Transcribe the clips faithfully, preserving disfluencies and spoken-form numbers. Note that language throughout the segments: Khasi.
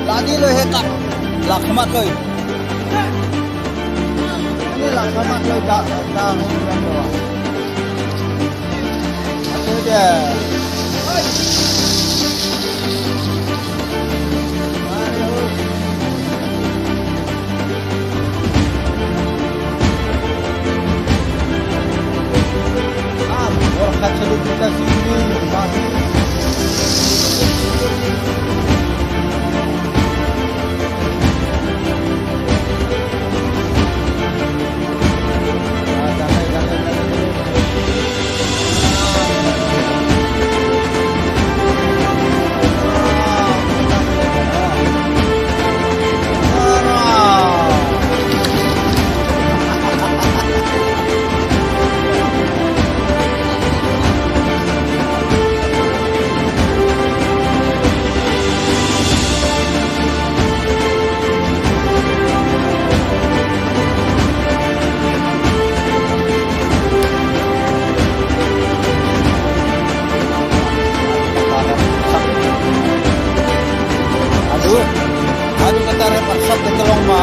Lani lo he ka. Lakhmat lo. Ini lakhmat lo ka. Ka. Ate de. Aduh, aduh, kata rep WhatsApp ke tolong ma.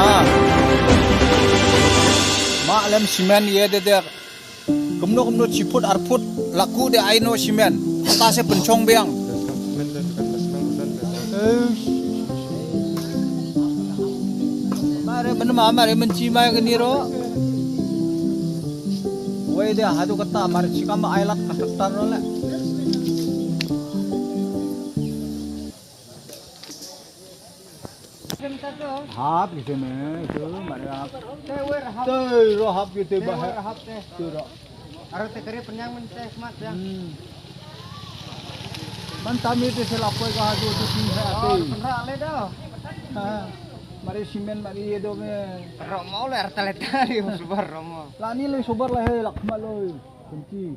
Ma lem simen ye de de. Kumno kumno chiput arput laku de aino simen. Kata se penchong biang. Mare menma mare menchi mai ke niro. Wei de hadu kata mare chikam ai lak kata taro le. Hap gitu me itu mare hap. Tei ro hap gitu bah. Tei ro. Aro te kari penyang men teh mat yang. Hmm. Man tami te selapoi ka hadu tu sing hai ati. Penrak le dah. Ha. Mari simen mari ye do me. Romo le arta le tari subar romo. Lani le subar le he lak malo. Kunci.